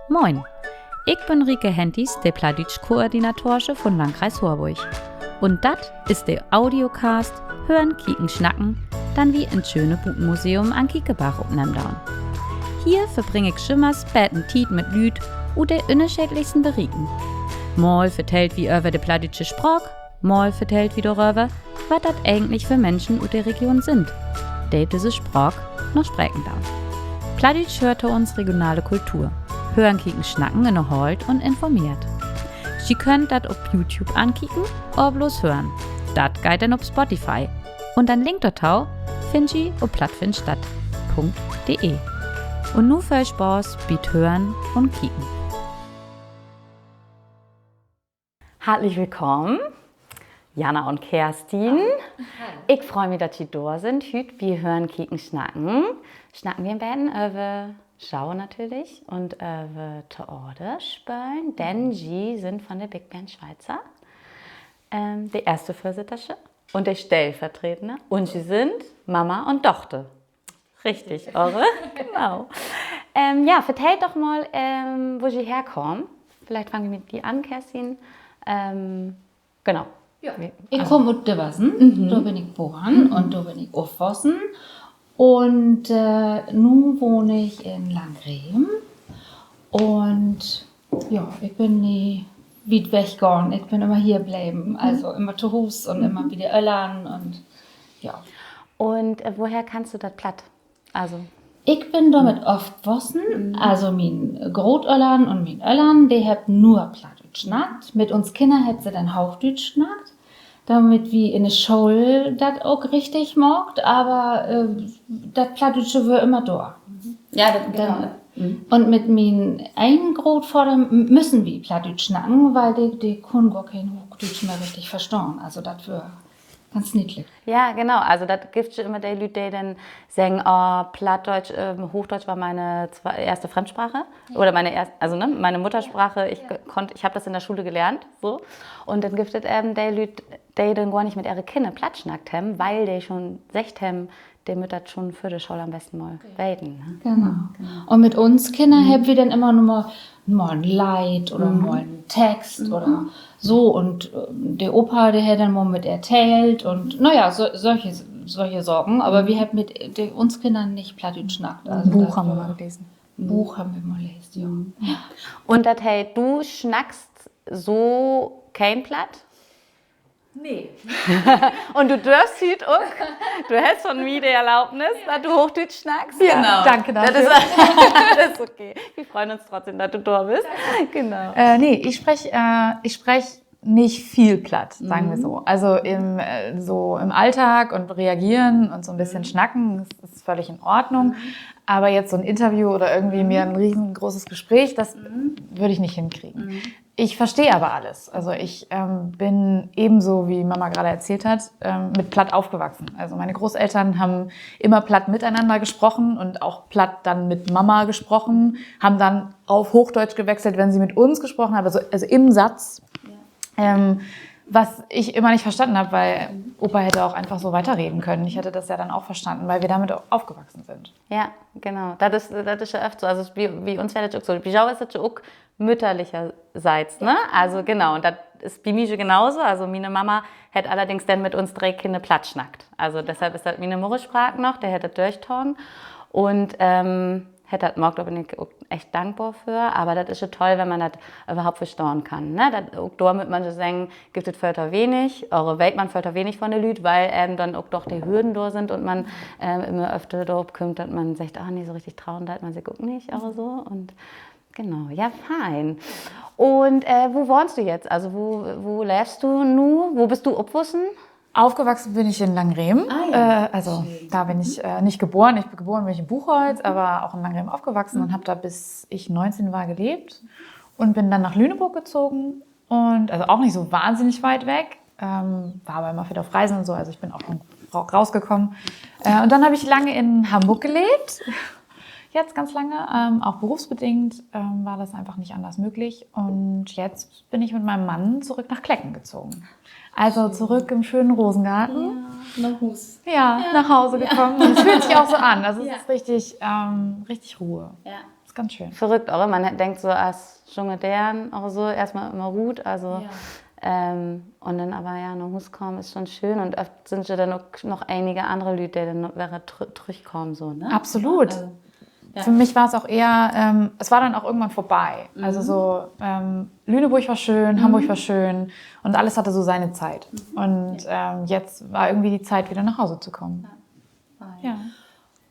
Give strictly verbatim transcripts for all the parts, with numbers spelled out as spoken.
Moin. Ik bün Rieke Henties, de Plattdüütsch-Koordinatorsche von Landkreis Horborg. Un dat is de Audiocast Hören, Kieken, Snacken, den wi in't schöne Butenmuseum an Kiekebarg opnehmen doon. Hier verbring ik jümmers beten Tiet mit Lüüd ut de ünnerscheedlichsten Berieken. Mal vertellt wi över de plattdüütsche Spraak, mal vertellt wi doröver, wat dat egentlich för Minschen ut de Region sünd, de düsse Spraak noch spreken doot. Plattdüütsch höört to uns regionale Kultur. Hören, Kieken, Snacken ünnerhoolt un informeert. Ji köönt dat op YouTube ankieken oder bloots hören. Dat geiht denn op Spotify. Un den Link dorto finnt ji op plattfindstadt punkt de. Un nu veel Spaaß bi't Hören un Kieken. Hartlich willkamen, Jana un Kerstin. Ik frei mi, dat ji dor sünd. Hüüt bi Hören, Kieken, Snacken snacken wi en beten över jo natürlich un över Theaterspölen, denn ji sünd von de Bickbeern Swiezer, ähm, de eerste Vörsittersche un de Stellvertretende. Un ji sünd Mama un Dochter. Richtig, oder? Genau. Ähm, ja, vertellt doch mal, ähm, wo ji herkaamt. Villicht fang ik mit di an, Kerstin. Ähm, genau. Ik kaam ut Dibbersen, dor bün ik boren un dor bün ik opwussen. Un, äh, nu wahn ik in Langenrehm. Un ja, ik bün nie wiet weggahn. Ik bün ümmer hier bleven. Also ümmer to Huus un ümmer bi de Öllern un ja. Un, äh, woher kannst du dat Platt? Also ik bün dormit opwussen. Also mien Grootöllern un mien Öllern, de hebbt nur Plattdüütsch snackt. Mit uns Kinner hebbt se denn Hoochdüütsch snackt, dormit wi in de School dat ok richtig maakt, aver, äh, dat Plattdüütsche weer ümmer dor. Un mit mien egen Grootvadder m-, müssen wi Plattdüütsch snacken, wiel de, de kunn gor keen Hoochdüütsch mehr richtig verstahn. Also dat weer ganz niedlich. Ja, genau. Also dat gifft ja ümmer de Lüüd, de denn seggen: Oh, Plattdeutsch, ähm, Hochdeutsch war meine zwe-, erste Fremdsprache. Oder meine erst-, also, ne, meine Muttersprache, ich k-, konnt, ich hab das in der Schule gelernt, so. Un denn gifft dat even de Lüüd, de denn gor nich mit ehre Kinner Platt snackt hebben, wiel de schon seggt hebben, de mööt dat schon vör de School an'n besten mal weten, ne? Un mit uns Kinner hebbt wi denn ümmer nur mal, mal en Leed oder mal en Text oder so. Un, äh, de Opa, de hett denn mal mit vertellt un, na ja, so, solche, solche Saken. Aver wi hebbt mit de, uns Kinner nich Plattdüütsch snackt. Also Buch hebbt wi mal leest, ja. Un dat heet, du snackst so keen Platt? Nee. Un du dörfst hüüt ok, du hest von mi de Erlaubnis, dat du Hoochdüütsch snackst. Ja, danke dorför. Dat is okay. Wi freut uns trotzdem, dat du dor büst. Genau. Äh, nee, ich sprech, äh, ich sprech nicht viel Platt, sagen wir so. Also im, äh, so im Alltag und reagieren und so ein bisschen schnacken, das ist völlig in Ordnung. Aber jetzt so ein Interview oder irgendwie mir ein riesengroßes Gespräch, das würde ich nicht hinkriegen. Ich verstehe aber alles. Also ich, ähm, bin ebenso, wie Mama gerade erzählt hat, ähm, mit Platt aufgewachsen. Also meine Großeltern haben immer Platt miteinander gesprochen und auch Platt dann mit Mama gesprochen, haben dann auf Hochdeutsch gewechselt, wenn sie mit uns gesprochen haben, also, also im Satz. Ähm, was ich immer nicht verstanden habe, weil Opa hätte auch einfach so weiterreden können. Ich hätte das ja dann auch verstanden, weil wir damit au-, aufgewachsen sind. Ja, genau. Dat is, dat is ja oft so. Also bi, bi uns weer dat ok so. Bi jo is dat ja ok mütterlicherseits, ne? Also genau, un dat is bi mi ja genauso. Also miene Mama hett allerdings denn mit uns dree Kinner Platt snackt. Also deshalb is dat miene Mudderspraak noch, de hett dat dörchtagen. Un, ähm, hett dat maakt, dor bün ik ok echt dankbar för. Aver dat is ja toll, wenn man dat överhaupt verstahn kann, ne? Dat, ok dor mutt man so seggen, gifft dat veel to wenig, oder weet man veel to wenig von de Lüüd, wiel, ähm, denn ok doch de Hürden dor sünd un man, ähm, ümmer öfter dorop kummt, dat man seggt: Ah, nee, so richtig trauen deit man sik ok nich, oder so. Un genau, ja, fein. Un, äh, wo wahnst du jetzt? Also, wo, wo leevst du nu? Wo büst du opwussen? Aufgewachsen bin ich in Langenrehm. Ah, ja. Äh, also, schön. Da bin ich, äh, nicht geboren. Ich bin geboren bin ich in Buchholz, aber auch in Langenrehm aufgewachsen und hab da, bis ich neunzehn war, gelebt und bin dann nach Lüneburg gezogen und, also auch nicht so wahnsinnig weit weg, ähm, war aber immer viel auf Reisen und so, also ich bin auch schon ra-, rausgekommen. Äh, und dann habe ich lange in Hamburg gelebt. Jetzt ganz lange, ähm, auch berufsbedingt, ähm, war das einfach nicht anders möglich. Und jetzt bin ich mit meinem Mann zurück nach Klecken gezogen. Also zurück im schönen Rosengarten. Ja, nach Hus. Ja, nach Hause gekommen. Und es fühlt sich auch so an. Also es ist richtig, ähm, richtig Ruhe. Ja. Ganz schön. Verrückt, oder? Man denkt so as junge Deern oder so eerstmal immer rut, also, ähm, un denn aver, ja, na Huus kamen is schon schön un oft sünd ja denn ok noch enige annere Lüüd, de denn wedder trü-, trüchkamen, so, ne? Absolut. Also, ja. Für mich war es auch eher, ähm, es war dann auch irgendwann vorbei. Also so, ähm, Lüneburg war schön, Hamburg war schön und alles hatte so seine Zeit. Und, ähm, jetzt war irgendwie die Zeit, wieder nach Hause zu kommen. Ja.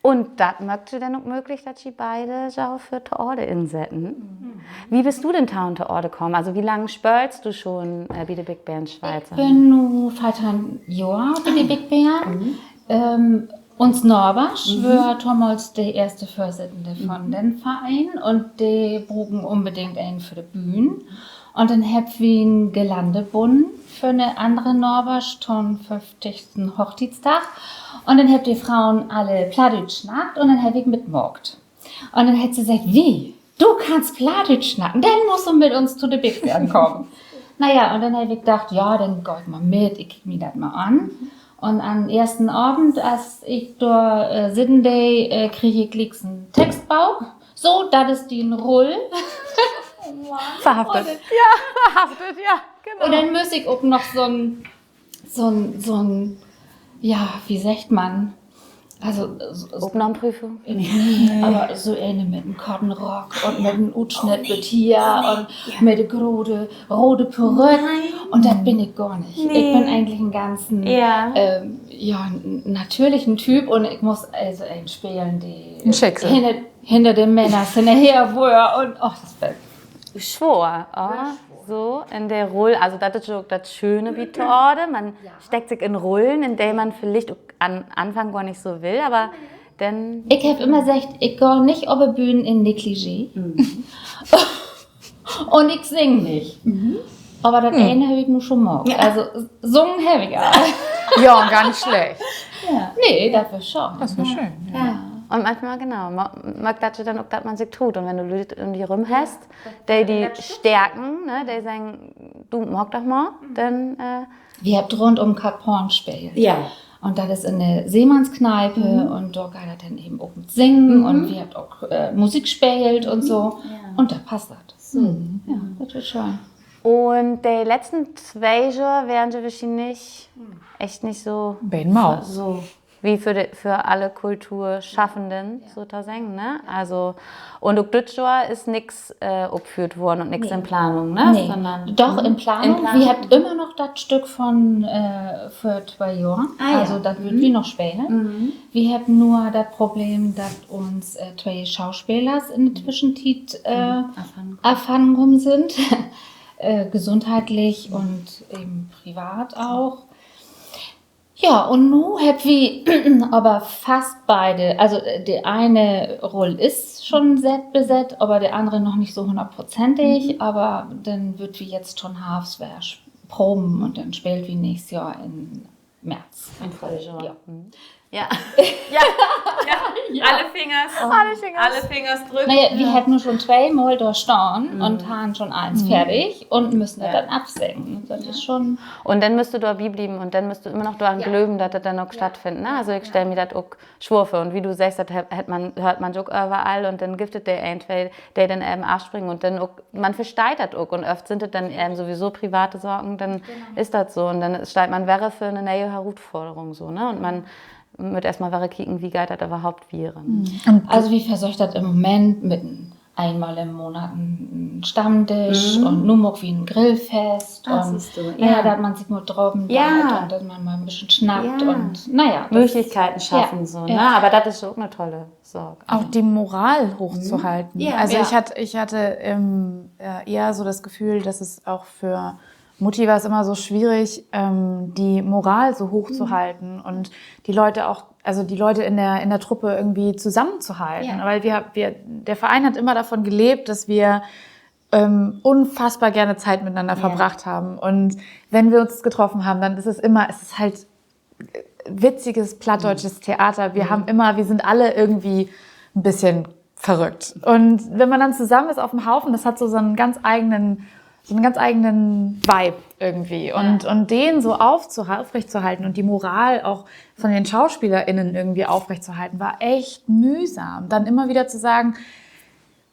Un dat maakt dat denn ok mööglich, dat ji beide jo för Theater insetten. Wie büst du denn to'n Theater kamen? Also, wie lang speelst du schon, äh, bi de Bickbeern Schweizer? Ik bün nu veerteihn Johr bi de Bickbeern. Ähm, uns Nabersch wöör domals de eerste Vörsittende von den Verein un de bruken unbedingt een för de Bühn. Un denn hebbt wi en Girlande bunnen för 'ne annere Nabersch to'n föfftigsten Hochtietsdag. Un denn hebbt de Frauen alle Plattdüütsch snackt un denn heff ik mitmaakt. Un denn hett se seggt: Wie? Du kannst Plattdüütsch snacken? Denn musst du mit uns to de Bickbeern kamen. Na ja, un denn heff ik dacht, ja, denn gah ik mal mit, ik kiek mi dat mal an. Un an'n eersten Avend, as ik dor, äh, sitten dee, äh, kreeg ik glieks en Textbook. So, dat is dien Rull. Verhaftet. Ja, verhaftet, ja, genau. Un denn müss ik ok noch so'n, so'n, so'n, ja, wie seggt man? Also, so, Opnahmeprüfung? Nee, aver so ene mit en korten Rock un mit en Utsnitt bit hier un mit de grote rode Perück. Un dat bün ik gor nich. Ik bün egentlich en ganzen, ähm, ja, n-, natürlichen Typ un ik muss also een spelen, de hinner, hinner de Männers hinnerher wöör un, och, dat weer swoor, ah, so in de Rull. Also, dat is ok dat Schöne bi Theater. Man steckt sik in Rullen, in de man villicht ok an'n Anfang gor nich so will, aver denn Ik heff immer seggt, ik gah nich op de Bühn in Negligé. Un ik sing nich. Aver dat ene heff ik nu schon maakt. Also, sungen heff ik al. Ja, un gor nich slecht. Nee, dat weer schöön. Dat weer schöön, ja. Un manchmal, genau, ma-, maakt dat ja denn ok, dat man sik troot. Un wenn du Lüüd üm di rüm hest, de di stärken, ne, de seggen: Du, maak doch mal, denn, äh, wi hebbt rund üm Kap Hoorn speelt. Un dat is in de Seemannskneipe un dor geiht dat denn even ok mit Singen un wi hebbt ok, äh, Musik speelt un so. Un dor passt dat. Ja, dat is schöön. Un de letzten twee Johr weren se wohrschienlich echt nich so, beten mau, so wie för de, för alle Kulturschaffenden sotoseggen, ne? Also, un ok düt Johr is nix, äh, opföhrt worrn un nix in Planung, ne? Doch, in Planung. Wi hebbt immer noch dat Stück von, äh, vör twee Johr. Also, dat wüllt wi noch spelen. Wi hebbt nur dat Problem, dat uns, äh, twee Schauspelers in de Twischentiet, äh, afhannen kamen sünd. Äh, gesundheitlich un even privat ok. Ja, un nu hebbt wi aver fast beide, also, äh, de ene Rull is schon sett besett, aver de annere noch nich so hunnertprozentig, aver denn wüllt wi jetzt to'n Harvst wedder proben un denn speelt wi nächst Johr in März. In Fröhjohr. Ja. Ja. Alle Fingers, alle Fingers drückt. Na ja, wi hebbt nu schon tweemal dor stahn un harrn schon allens fertig un müssen dat denn afseggen. Dat is schon. Un denn müsst du dor bi blieven un denn müsst du immer noch doran glöven, dat dat denn ok stattfinnt, ne? Also ik stell mi dat ok swoor vör. Un wie du seggst, dat hett, hett man, höört man ok överall un denn gifft dat de een, twee, de denn even afspringen un denn ok, man versteiht dat ok un oft sünd dat denn even sowieso private Saken, denn is dat so. Un denn steiht man wedder vör 'ne ne'e Herutforderung, so, ne? Un man mutt eerstmal wedder kieken, wie geiht dat överhaupt wieder. Also wi versöökt dat in'n Moment mit en, eenmal in'n Monat en, en Stammdisch un nu maakt wi en Grillfest un, na ja, dat man sik mal drapen deit un dat man mal en beten snackt un, na ja, Möglichkeiten schaffen, so, ne? Aver dat is ok 'ne tolle Saak. Auch die Moral hochzuhalten. Also ich hatte, ich hatte, ähm, äh, eher so das Gefühl, dass es auch für Mutti war es immer so schwierig, ähm, die Moral so hoch zu halten und die Leute auch, also die Leute in der, in der Truppe irgendwie zusammenzuhalten. Weil wir, wir, der Verein hat immer davon gelebt, dass wir, ähm, unfassbar gerne Zeit miteinander verbracht haben. Und wenn wir uns getroffen haben, dann ist es immer, es ist halt witziges plattdeutsches Theater. Wir haben immer, wir sind alle irgendwie ein bisschen verrückt. Und wenn man dann zusammen ist auf dem Haufen, das hat so, so einen ganz eigenen, so einen ganz eigenen Vibe irgendwie. Und, und den so aufzuha-, aufrechtzuerhalten und die Moral auch von den SchauspielerInnen irgendwie aufrechtzuerhalten, war echt mühsam. Dann immer wieder zu sagen,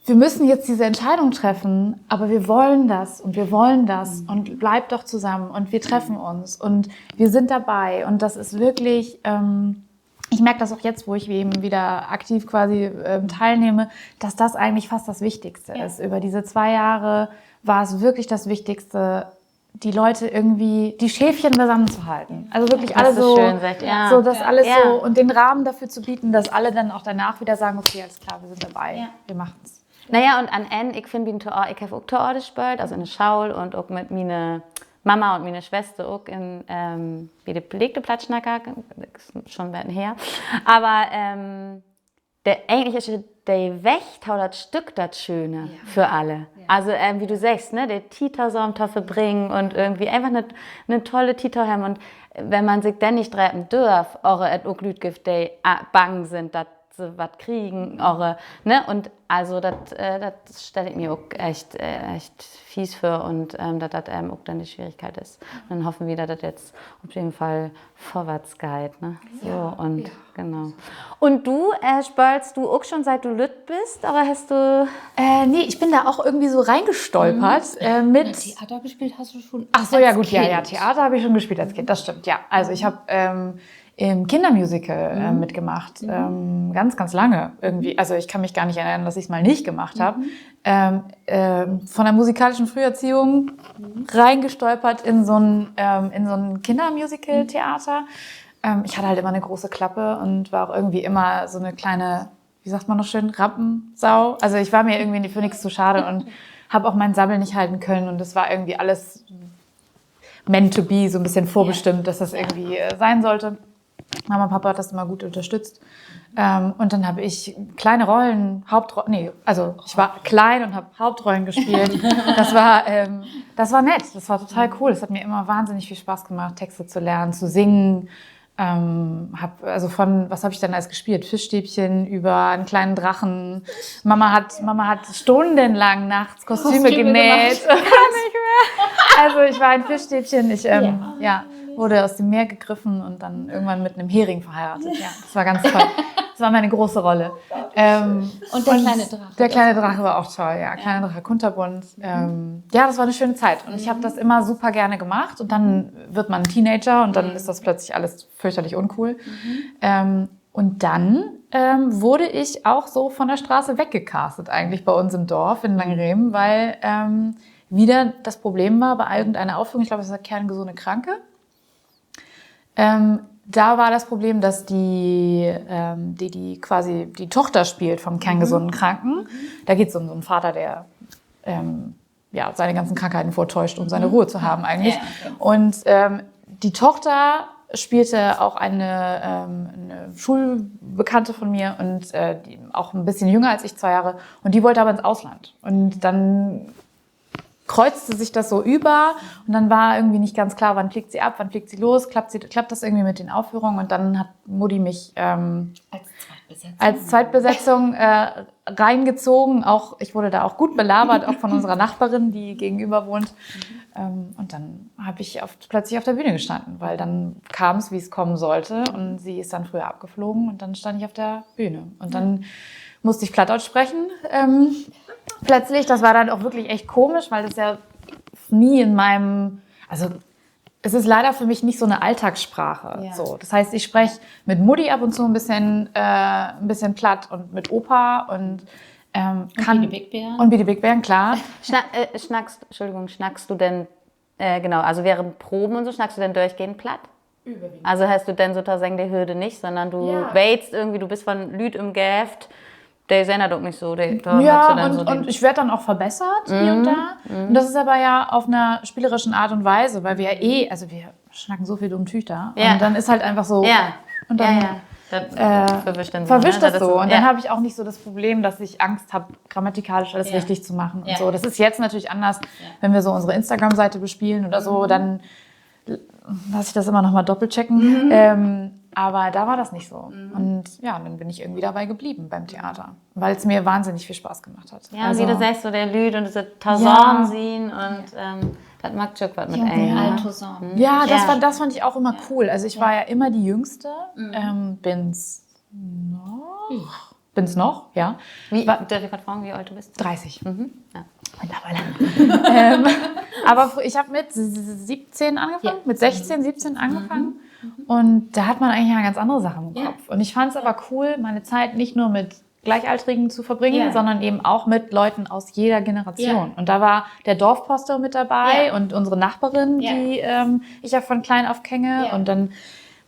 wir müssen jetzt diese Entscheidung treffen, aber wir wollen das und wir wollen das und bleibt doch zusammen und wir treffen uns und wir sind dabei und das ist wirklich, ähm, ich merke das auch jetzt, wo ich eben wieder aktiv quasi ähm, teilnehme, dass das eigentlich fast das Wichtigste ist. Über diese zwei Jahre war es wirklich das Wichtigste, die Leute irgendwie, die Schäfchen beisammen zu halten. Also wirklich alle so, so das alles so und den Rahmen dafür zu bieten, dass alle dann auch danach wieder sagen, okay, alles klar, wir sind dabei, wir machen's. Naja, un an Enn, ik finn, bi en Theater, ik heff ok Theater speelt, also in de School un ok mit miene Mama un miene Schwester ok in, ähm, bi de Pleeg-, de Plattsnacker, is schon 'n beten her. Aver, ähm, de, egentlich is de Weg to dat Stück dat Schöne för alle. Also, ähm, wie du seggst, ne, de Tiet tosamen to verbringen un irgendwie eenfach 'ne, 'ne tolle Tiet to hebben. Un wenn man sik denn nich drepen dörf, oder et ok Lüüd gifft, de a-, bang sünd, dat se wat kriegen, oder, ne, un also dat, äh, dat stell ik mi ok echt, äh, echt fies vör un, ähm, dat dat even ok denn de Schwierigkeit is. Un denn hoffen wi, dat dat jetzt op jeden Fall vörwarts geiht, ne? So, un genau. Un du, äh, speelst du ok schon, siet du lütt büst, oder hest du Äh, nee, ich bin da auch irgendwie so reingestolpert äh, mit. Theater gespielt hast du schon. Ach so, ja gut, ja, ja, Theater habe ich schon gespielt als Kind, das stimmt, ja. Also ich habe ähm, im Kindermusical äh, mitgemacht, ähm, ganz, ganz lange irgendwie. Also ich kann mich gar nicht erinnern, dass ich es mal nicht gemacht habe. Ähm, ähm, von der musikalischen Früherziehung reingestolpert in so ein, ähm, in so ein Kindermusical-Theater. Ähm, ich hatte halt immer eine große Klappe und war auch irgendwie immer so eine kleine, wie sagt man noch schön, Rampensau. Also ich war mir irgendwie für nichts zu schade und habe auch meinen Sabbel nicht halten können und es war irgendwie alles meant to be, so ein bisschen vorbestimmt, dass das irgendwie äh, sein sollte. Mama, Papa hat das immer gut unterstützt. Ähm, und dann habe ich kleine Rollen, Hauptrollen, nee, also ich war klein und habe Hauptrollen gespielt. Das war, ähm, das war nett, das war total cool. Es hat mir immer wahnsinnig viel Spaß gemacht, Texte zu lernen, zu singen. Ähm, hab, also von, was habe ich denn alles gespielt? Fischstäbchen über einen kleinen Drachen. Mama hat, Mama hat stundenlang nachts Kostüme, Kostüme genäht. Kann nicht mehr. Also ich war ein Fischstäbchen. Ich ähm, ja, wurde aus dem Meer gegriffen und dann irgendwann mit einem Hering verheiratet. Ja, das war ganz toll. Das war meine große Rolle. Ähm, und der kleine Drache. Der kleine Drache war auch toll, ja. Kleine Drache Kunterbunt. Ähm, ja, das war eine schöne Zeit. Und ich habe das immer super gerne gemacht. Und dann wird man ein Teenager und dann ist das plötzlich alles fürchterlich uncool. Ähm, und dann ähm, wurde ich auch so von der Straße weggecastet eigentlich bei uns im Dorf in Langenrehm, weil ähm, wieder das Problem war bei irgendeiner Aufführung, ich glaube, es war Kerngesunde Kranke. Ähm, da war das Problem, dass die, ähm, die, die quasi die Tochter spielt vom Kerngesunden Kranken, da geht es um so einen Vater, der ähm, ja, seine ganzen Krankheiten vortäuscht, um seine Ruhe zu haben eigentlich. Ja, okay. Und ähm, die Tochter spielte auch eine, ähm, eine Schulbekannte von mir und äh, die, auch ein bisschen jünger als ich, zwei Jahre. Und die wollte aber ins Ausland. Und dann kreuzte sich das so über und dann war irgendwie nicht ganz klar, wann fliegt sie ab, wann fliegt sie los, klappt, sie, klappt das irgendwie mit den Aufführungen und dann hat Mutti mich ähm, als Zweitbesetzung, als Zweitbesetzung äh, reingezogen. Auch, ich wurde da auch gut belabert, auch von unserer Nachbarin, die gegenüber wohnt. Ähm, und dann habe ich auf, plötzlich auf der Bühne gestanden, weil dann kam es, wie es kommen sollte. Und sie ist dann früher abgeflogen und dann stand ich auf der Bühne. Und dann musste ich Plattdeutsch sprechen. Ähm, plötzlich, das war dann auch wirklich echt komisch, weil das ja nie in meinem, also es ist leider für mich nicht so eine Alltagssprache. Ja. So, das heißt, ich spreche mit Mutti ab und zu ein bisschen, äh, ein bisschen platt und mit Opa und ähm, kann. Und bi de Bickbeern? Und bi de Bickbeern, klar. Schna äh, snackst, Entschuldigung, snackst du denn, äh, genau, also während Proben und so, snackst du denn durchgehend platt? Überwiegend. Also hest du denn sotoseggen de Hürde nich, sondern du weetst irgendwie, du büst von Lüüd ümgeven, de sehn dat ok nich so. De, ja, und, so und ich werde dann auch verbessert hier und da. Und das ist aber ja auf einer spielerischen Art und Weise, weil wir ja eh, also wir snacken so viel dumme Tüüch. Ja. Und dann ist halt einfach so. Ja. Und dann ja, ja. Äh, verwischt das so. Und dann habe ich auch nicht so das Problem, dass ich Angst habe, grammatikalisch alles richtig zu machen und so. Das ist jetzt natürlich anders, wenn wir so unsere Instagram-Seite bespielen oder so, dann lasse ich das immer noch mal doppelchecken. Mhm. Ähm, aber da war das nicht so. Mhm. Und ja, dann bin ich irgendwie dabei geblieben beim Theater, weil es mir wahnsinnig viel Spaß gemacht hat. Ja, also, wie du sagst, so de Lüüd un dat Tosamensein un ähm, dat maakt ok wat mit een, ne? Ja, das, fand, das fand ich auch immer cool. Also ich war ja immer die Jüngste, ähm, bin's noch. Bin's noch, ja. Wie, dörf ik mal fragen, wie oolt du büst? Dreißig. Mhm. Ja. Mittlerweile. Ähm, aber fr-, ich habe mit s-, siebzehn angefangen, ja, mit sechzehn, siebzehn angefangen. Mhm. Und da hat man eigentlich eine ganz andere Sache im, ja, Kopf. Und ich fand es aber cool, meine Zeit nicht nur mit Gleichaltrigen zu verbringen, ja, sondern eben auch mit Leuten aus jeder Generation. Ja. Und da war der Dorfpastor mit dabei, ja, und unsere Nachbarin, ja, die, ähm, ich ja von klein auf kenne, ja, und dann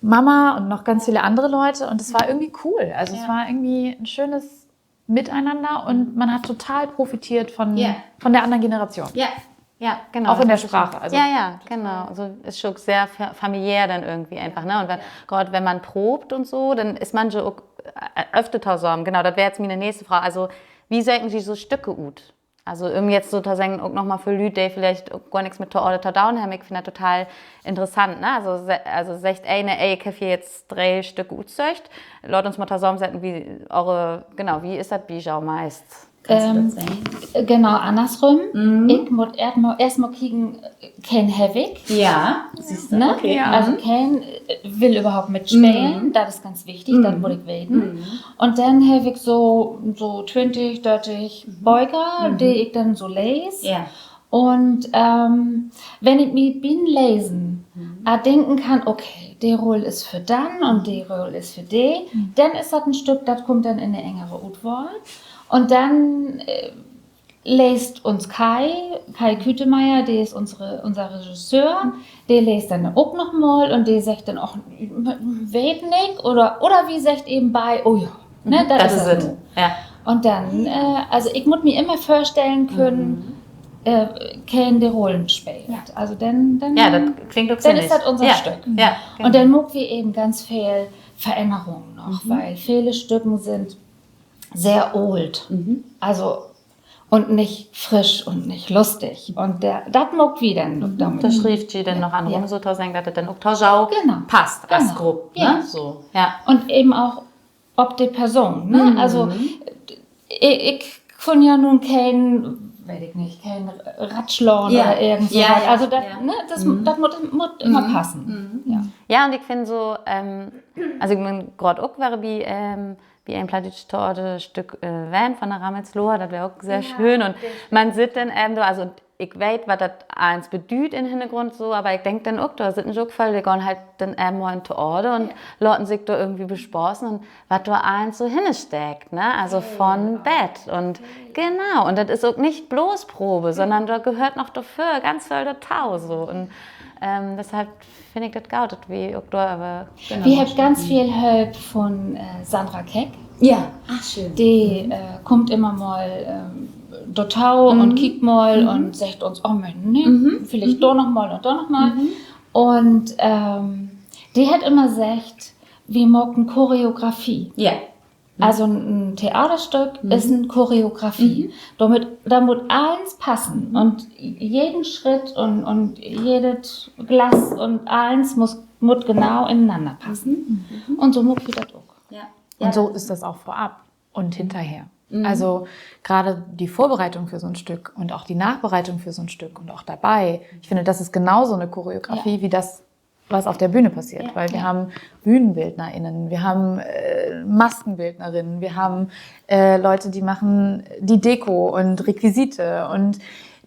Mama und noch ganz viele andere Leute. Und es war, mhm, irgendwie cool. Also es, ja, war irgendwie ein schönes Miteinander und, mhm, man hat total profitiert von, ja, von der anderen Generation. Ja, ja, genau. Auch in der Sprache, also. Ja, ja, genau. Also is schon sehr fa-, familiär denn irgendwie einfach, ne? Und wenn, ja, grad wenn man proovt und so, denn is man jo ok, äh, öfter tosamen. Genau, dat weer jetzt miene nächste Frage. Also, wie söken ji so Stücke ut? Also, üm jetzt sotoseggen ok noch mal för Lüüd, de villicht ok gor nix mit Theater to doon hebbt, ik finn dat total interessant, ne? Also, se-, also seggt een, ey, ik heff hier jetzt dree Stücke utsöcht, laat uns mal tosamensetten, wie, eure, genau, wie is dat bi jo meist? Kannst du dat seggen? Genau annersrüm. Mhm. Ik mutt eerstmal, eerstmal kieken, keen heff ik. Ja, siehst du? Ne? Okay. Ja. Also keen, äh, will överhaupt mitspelen. Mhm. Dat is ganz wichtig, dat, mhm, mutt ik weten. Mhm. Un denn heff ik so, so twintig, dörtig, mhm, Böker, mhm, de ik denn so lees. Ja. Un, ähm, wenn ik mi bi'n Lesen, mhm, äh, denken kann, okay, de Rull is för den un de Rull is för de, mhm, denn is dat en Stück, dat kummt denn in de engere Utwahl. Un denn, äh, leest uns Kai, Kai Kütemeyer, de is unsere, unser Regisseur, de leest denn ok noch mal un de seggt denn ok, weet nich, oder, oder wi seggt even beid, oh ja, ne, dat is dat nu. Ja. Un denn, äh, also ik mutt mi immer vörstellen könen, äh, keen de Rullen speelt. Also denn, denn, ja, dat klingt ok, denn is dat unser Stück. Ja, genau. Un denn maakt wi even ganz veel Verännerungen noch, weil vele Stücken sünd sehr oolt. Also, un nich frisch un nich lustig. Un dat maakt wi denn dormit. Dor schrievt ji denn noch an rüm, sotoseggen, dat dat denn ok to jo passt as Grupp, ne? So, ja. Un even ok op de Person, ne? Also, ik, ik kunn ja nu keen, weet ik nich, keen Radschlaan oder irgend so wat. Also dat, ne, dat mutt, mutt immer passen. Ja, un ik finn so, ähm, also ik bün graad ok weer bi, ähm, bi en plattdüütsch Theaterstück, äh, ween von de Ramelsloher, dat weer ok sehr schöön. Un man sitt denn even dor, also ik weet, wat dat allens bedüüdt in Hintergrund so, aver ik denk denn ok, dor sitten ok vele, de gahn halt denn even mal in Theater un laten sik dor irgendwie bespaßen un wat dor allens so hinnersteckt, ne? Also von bet un, genau, un dat is ok nich blots Probe, sonnern dor gehöört noch dorvör ganz veel dorto, so. Un, ähm, deshalb finn ik dat goot, dat wi ok dor över, genau, wi hebbt ganz veel Hölp von, äh, Sandra Keck. De, äh, kummt immer mal, ähm, dorto un kiekt mal un seggt uns, oh Mensch, ne, villicht dor noch mal un dor noch mal. Un, ähm, de hett immer seggt, wi maken Choreografie. Also en, en Theaterstück is en Choreografie. Dor mutt, dor mutt allens passen. Un jeden Schritt un, un jedet Glas un allens mutt, mutt genau inenanner passen. Un so maakt wi dat ok. Und so ist das auch vorab und hinterher. Also gerade die Vorbereitung für so ein Stück und auch die Nachbereitung für so ein Stück und auch dabei, ich finde, das ist genauso eine Choreografie wie das, was auf der Bühne passiert, weil wir haben BühnenbildnerInnen, wir haben, äh, Maskenbildnerinnen, wir haben, äh, Leute, die machen die Deko und Requisite und,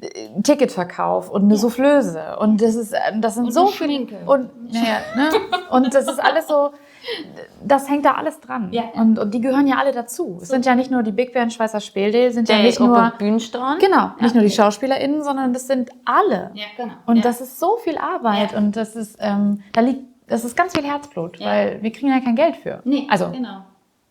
äh, Ticketverkauf und eine Soufflöse und das ist, äh, das sind so viele Schminke. Und, ja, ne? Und das ist alles so, das hängt da alles dran. Ja, ja. Und, und die gehören ja alle dazu. Es sind ja nicht nur die Bickbeern, Schweizer Speeldeel, sind ja nicht nur, genau, nicht nur die SchauspielerInnen, sondern das sind alle. Ja, genau. Und das ist so viel Arbeit und das ist, ähm, da liegt, das ist ganz viel Herzblut, weil wir kriegen da kein Geld für. Nee, also, genau.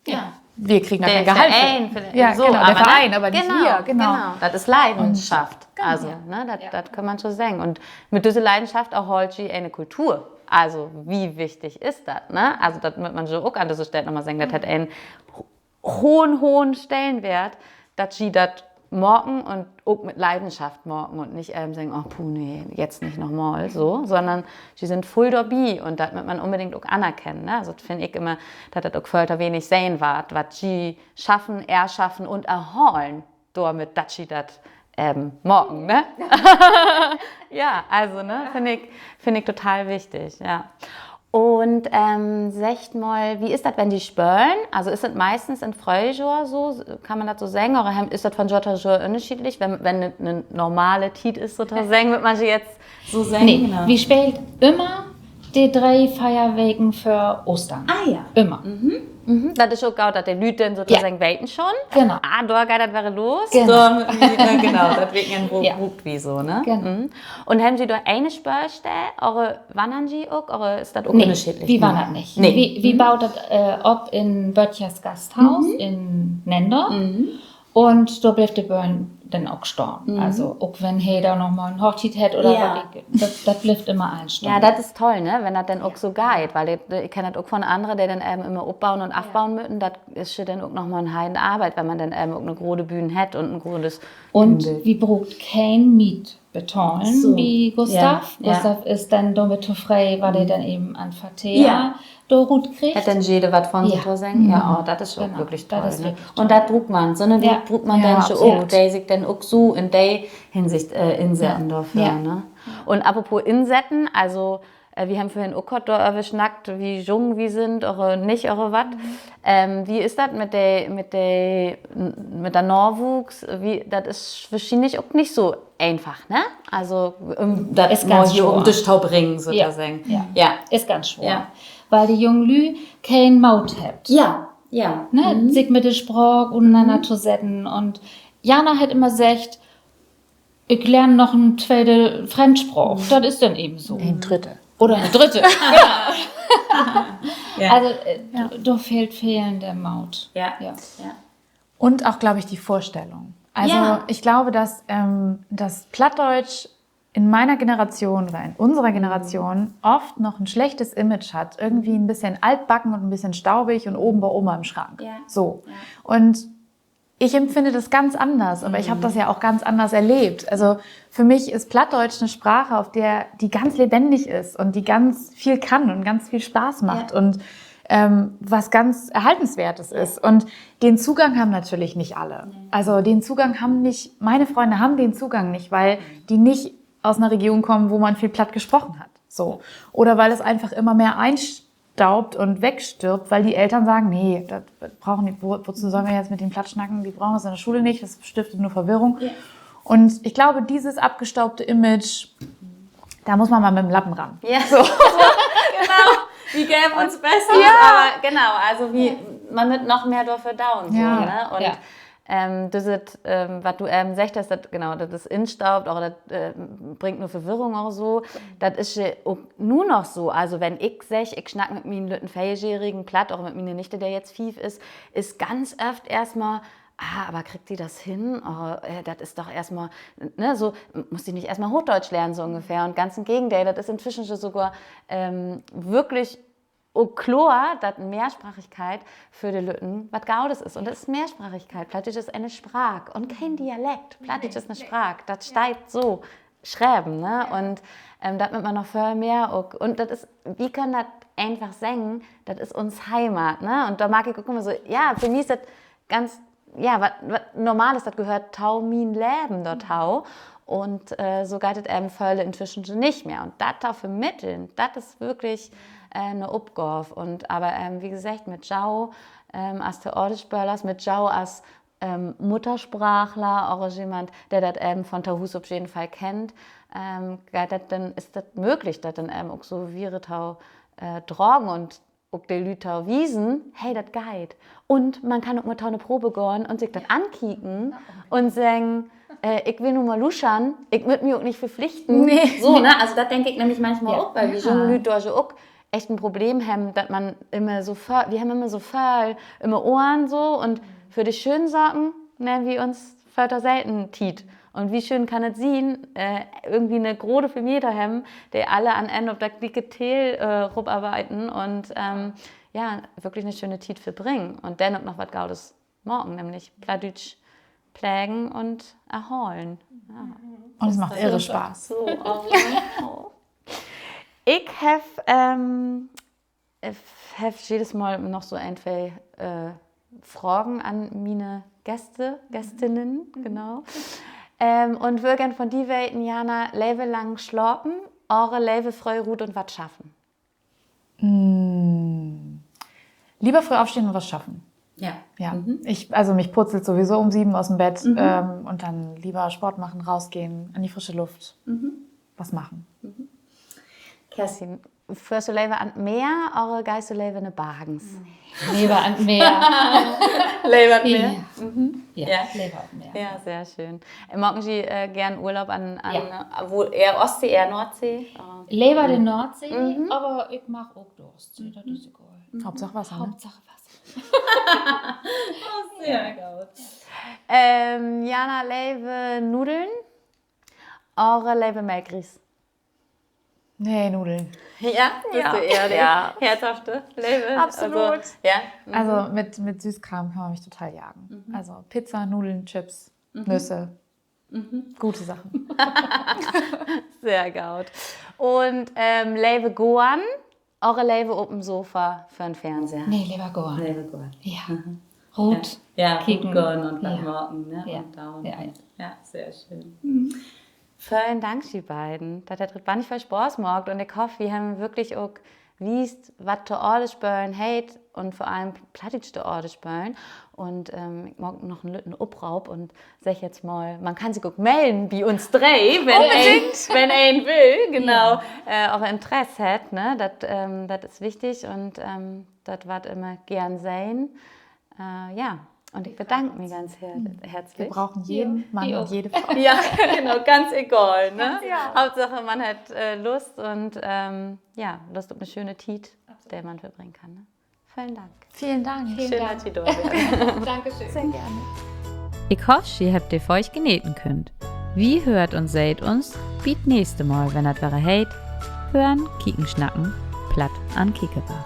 Ja. Wir kriegen da kein Gehalt für. Ja, so, genau, der Verein, aber nicht wir, genau. Dat is Leidenschaft. Also, ne, dat, dat kann man so seggen. Un mit düsse Leidenschaft erhoolt ji ene Kultur. Also, wie wichtig is dat, ne? Also, dat mutt man so ok an düsse Stell nochmal seggen. Dat hett en hohen, hohen Stellenwert, dat ji dat maken un ok mit Leidenschaft maken un nich, ähm, seggen, oh, puh, nee, jetzt nich nochmal, so, sonnern ji sünd vull dorbi un dat mutt man unbedingt ok anerkennen, ne? Also, dat finn ik immer, dat dat ok völ to wenig sehn warrt, wat ji schaffen, erschaffen un erhalen dormit, dat ji dat, ähm, maken, ne? Ja, also, ne, finn ik, finn ik total wichtig, ja. Un seggt mal, wie is dat, wenn ji spölen? Also is dat meistens in Fröhjohr so, kann man dat so seggen? Oder is dat von Johr to Johr ünnerscheedlich, wenn, wenn 'ne normale Tiet is, sotoseggen, würd man je jetzt so seggen? Nee, wi speelt ümmer de dree, veer Weken vör Oostern. Ümmer. Dat is ok goot, dat de Lüüd denn sotoseggen weten schon, genau, ah, dor geiht dat wedder los. Genau, dat Wekenenn bruukt wi so, ne? Un hebbt ji dor ene Spöölstee, oder wannert ji ok, oder is dat ok ünnerscheedlich? Wi wannert nich. Wi boot dat op in Böttchers Gasthaus in Nenndorf. Un dor blifft de Böhn denn ok stahn. Also ok wenn he dor noch mal 'n Hochtiet hett oder wat, dat blifft ümmer allens stahn. Ja, dat is toll, ne? Wenn dat denn ok so geiht, wiel ik kenn dat ok von annere, de denn even ümmer opboen un afboen mööt. Dat is je denn ok noch mal 'n Heidenarbeit, wenn man denn even ok 'ne grote Bühn hett un 'n grotes... Un wi bruukt keen Miet betahlen bi Gustav. Gustav is denn dormit tofree, wat he denn even an Vertehr dor rutkriggt. Hett denn jede wat von, sotoseggen? Ja, oh, dat is ok würklich toll, ne? Un dat bruukt man, so 'ne Lüüd bruukt man denn ok, de sik denn ok so in de Hinsicht insetten dorför, ne? Un apropos insetten, also wi hebbt vörhen ok kort doröver snackt, wie jung wi sünd oder nich oder wat. Wie is dat mit de, mit de, mit de Nawuchs? Dat is wohrschienlich ok nich so eenfach, ne? Also dat mal hier op 'n Disch to bringen, sotoseggen. Is ganz swoor, wiel de jungen Lüüd keen Moot hebbt, ne, sik mit de Spraak uteneen to setten. Un Jana hett ümmer seggt: Ik lehr noch en tweete Fremdspraak. Dat is denn even so. Oder en dritte. Also dor fehlt veel de Moot. Und auch, glaube ich, die Vorstellung. Also ich glaube, dass, ähm, dass Plattdeutsch in meiner Generation oder in unserer Generation oft noch ein schlechtes Image hat, irgendwie ein bisschen altbacken und ein bisschen staubig und oben bei Oma im Schrank. So. Und ich empfinde das ganz anders, aber ich habe das ja auch ganz anders erlebt. Also für mich ist Plattdeutsch eine Sprache, auf der, die ganz lebendig ist und die ganz viel kann und ganz viel Spaß macht und, ähm, was ganz Erhaltenswertes ist. Und den Zugang haben natürlich nicht alle. Also den Zugang haben nicht, meine Freunde haben den Zugang nicht, weil die nicht aus einer Region kommen, wo man viel Platt gesprochen hat. So. Oder weil es einfach immer mehr einstaubt und wegstirbt, weil die Eltern sagen: Nee, das brauchen die, wo-, wozu sollen wir jetzt mit denen Platt schnacken? Die brauchen das in der Schule nicht, das stiftet nur Verwirrung. Und ich glaube, dieses abgestaubte Image, da muss man mal mit dem Lappen ran. Ja. So. Genau. Wi geevt uns Bestes, aber genau, also wi, man mutt noch mehr dorför doon, so, ne? Un düsset, wat du even seggt hest, dat, genau, dat is instaubt oder dat bringt nur Verwirrung oder so. Dat is ja ok nu noch so. Also wenn ik segg, ik snack mit mien lütten Veerjährigen Platt, oder mit miene Nichte, de jetzt fief is, is ganz oft eerstmal: Ah, aber kriegt die das hin? Oh, dat is doch eerstmal, ne, so, muss die nich eerstmal Hochdeutsch lernen, so ungefähr. Un ganz im Gegendeel, dat is intwischen jo sogor würklich ok kloor, dat Mehrsprachigkeit för de Lütten wat Godes is. Un dat is Mehrsprachigkeit. Plattdüütsch is ene Spraak un keen Dialekt. Plattdüütsch is 'ne Spraak. Dat steiht so schreven, ne? Un dat mutt man noch völ mehr ok. Un dat is, wi köönt dat eenfach seggen, dat is uns Heimat, ne? Un dor mark ik ok immer so, ja, för mi is dat ganz, ja, wat, wat Normales, dat gehöört to mien Leven dorto. Un so geiht dat even völe intwischen nich mehr. Un dat to vermitteln, dat is würklich 'ne Opgaav. Un aber, wie geseggt, mit jo as Theaterspölers, mit jo as Muttersprachler oder jemand, de dat even von to Huus op jeden Fall kennt, geiht dat denn, is dat mööglich, dat denn even ok so wieder to dragen un ok de Lüüd to wiesen: Hey, dat geiht. Un man kann ok mal to 'ne Probe gahn un sik dat ankieken un seggen: Ik will nu mal luschern, ik mutt mi ok nich verpflichten. So, ne? Also dat denk ik nämlich manchmal ok, weil wi jungen Lüüd dor jo ok echt en Problem hebben, dat man immer so völ, wi hebben immer so völ üm de Ohren so un för de schönen Saken nehmt wi uns völ to selten Tiet. Un wie schöön kann dat sien, irgendwie 'ne grote Familie to hebben, de alle an Enn op dat glieke Teel ruparbeiden un, ja, würklich 'ne schöne Tiet verbringen un denn ok noch wat Godes maken, nämlich Plattdüütsch plegen un erhalen. Und es macht irre Spaß. Ik heff heff jedes Mal noch so een, twee Fragen an miene Gäste, Gästinnen, genau. Un wöör geern von di weten, Jana: Lever lang slapen oder lever fröh rut un wat schaffen? Hm. Lieber früh aufstehen und was schaffen. Ja. Ja. Mhm. Ich, also mich purzelt sowieso um sieben aus dem Bett, mhm, ähm, und dann lieber Sport machen, rausgehen, an die frische Luft. Mhm. Was machen. Mhm. Kerstin, föhrst du lever an't Meer oder geihst du lever in de Bargens? Lever an't Meer. Lever an't Meer? Ja. Mhm. Ja, ja, lever an't Meer. Ja, sehr schön. Äh, maken ji, äh, geern Urlaub an, an, ja, äh, wo, eher Ostsee, eher Nordsee? Äh, lever de, mhm, Nordsee, mhm, aver ik mag ok de Ostsee, dat is egal. Mhm. Hauptsache Wasser, ne? Hauptsache Wasser. Oh, sehr gut. Ähm, Jana, lever Nudeln oder lever Melkries? Nee, Nudeln. Ja, bist du eher de, ja, herzhafte Lever? Absolut. Also, ja. Mhm. Also mit, mit Süßkram kann man mich total jagen. Mhm. Also Pizza, Nudeln, Chips, mhm, Nüsse. Mhm. Gute Sachen. Sehr gut. Un, ähm, lever gahn oder lever op'n Sofa vör'n Fernseher? Nee, lever gahn. Lever gahn. Ja. Mhm. Rut. Ja, ja, rutgahn un wat maken, ne? Ja. Un doon. Ja, ja. Ja, sehr schön. Mhm. Velen Dank, ji beiden. Dat hett bannig veel Spaaß maakt un ik hoff, wi hebbt würklich ok wiest, wat Theaterspölen heet un vör allem plattdüütsch Theaterspölen. Un, ähm, ik maak noch en lütten Oproop un segg jetzt mal, man kann sik ok mellen bi uns dree, wenn een, wenn een will, genau, äh, oder Interess hett, ne? Dat, ähm, dat is wichtig un, ähm, dat warrt immer geern sehn. Äh, ja, un ik bedank mi ganz her-, herzlich. Wir brauchen jeden Mann und jede Frau. Ja, genau, ganz egal, ne? Ganz egal. Hauptsache, man hett, äh, Lust un, ähm, ja, Lust op 'ne schöne Tiet, de man verbringen kann, ne? Velen Dank. Velen Dank. Schöön, dat ji dor weren. Dankeschön. Sehr gerne. Ik hoff, ji hebbt de Folg geneten kunnt. Wi höört un seht uns bi't nächste Mal, wenn dat wedder heet: Hören, kieken, snacken, Platt an'n Kiekebarg.